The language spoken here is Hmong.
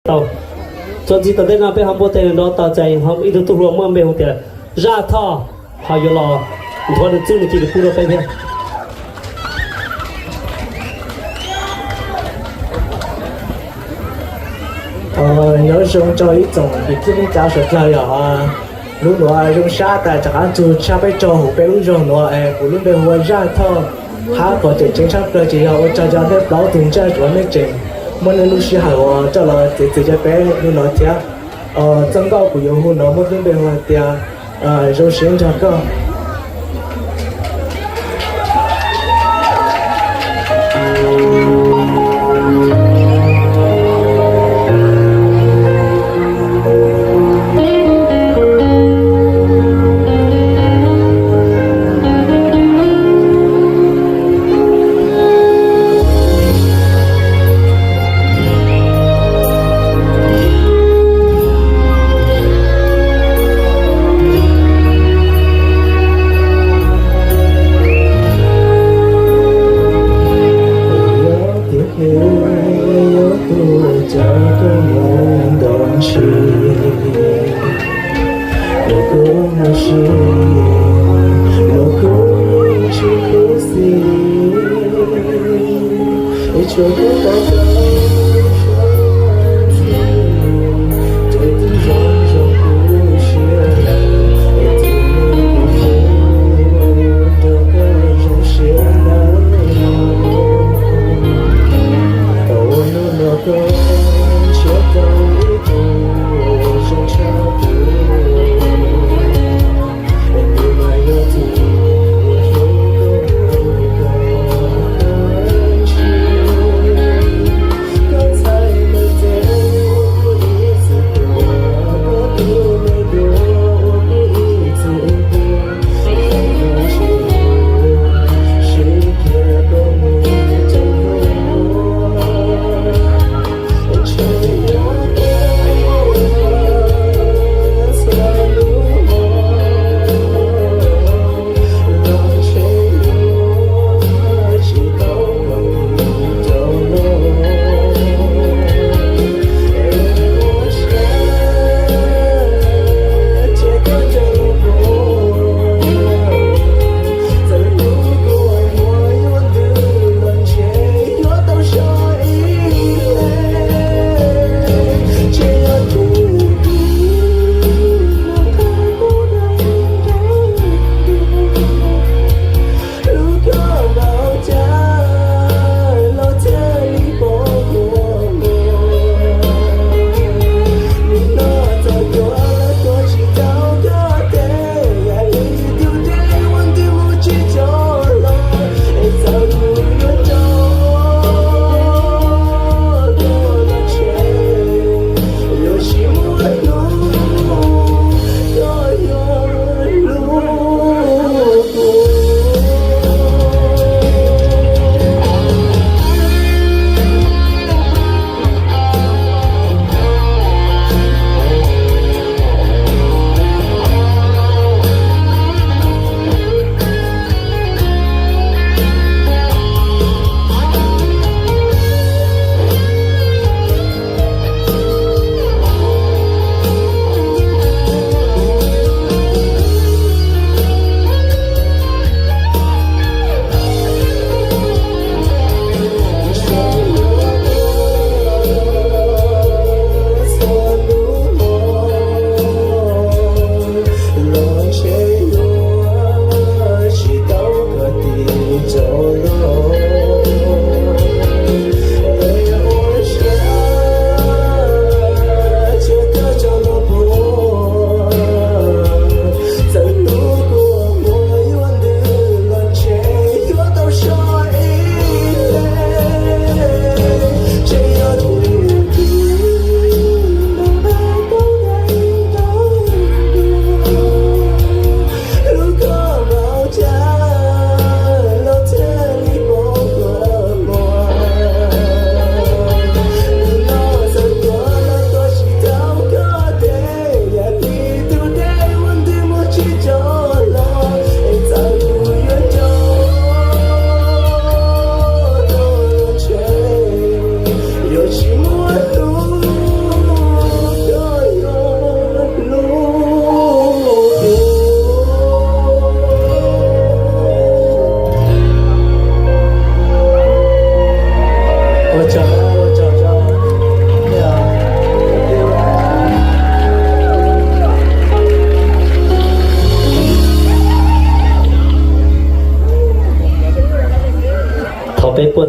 Tau, txuas ntxiv tom ntej no peb ho muaj tej nrov tau txais ib tug tub hluas muaj npe hu tias Zaj Thoj, ho yuav los nthuav nws txuj nws cia li pub rau peb thiab. Nyob zoo rau ib tsoom kwv tij neej tsa sawv dlawg yom. Hnub nuav zoo sab tas rov qab txug tshaj peb tsaug huv peb lub zog nuav es kuv lub npe hu ua Zaj Thoj. Hab qhov tseem ceeb tshaj plawg ces yog ua tsaug rau nej plaub tug ntsaj suav nej tseem muaj nej lub sij hawm uas coj los txiav txim rau peb hnub nuav thiab. Txoj nkauj kuv yuav hu nuav muaj lub npe hu hais tias Zoo Siab Nrog Koj. Tias nws yuav tuaj caum koj mus ntau ntsis, es koj mus sim los kuv yeej tsis khuv xim, es tsuas koj tau koj lub suab ntxhi, ces twb zoo zoo kuv lub siab, es tus me kuv hu nrog koj zoo siab ntau. Thaum ua hnub no koj nrhiav tau ib tug zoo tshaj kuv, es kuv mas yog tus uas hlub koj mus ntau ntsis. Peb puaj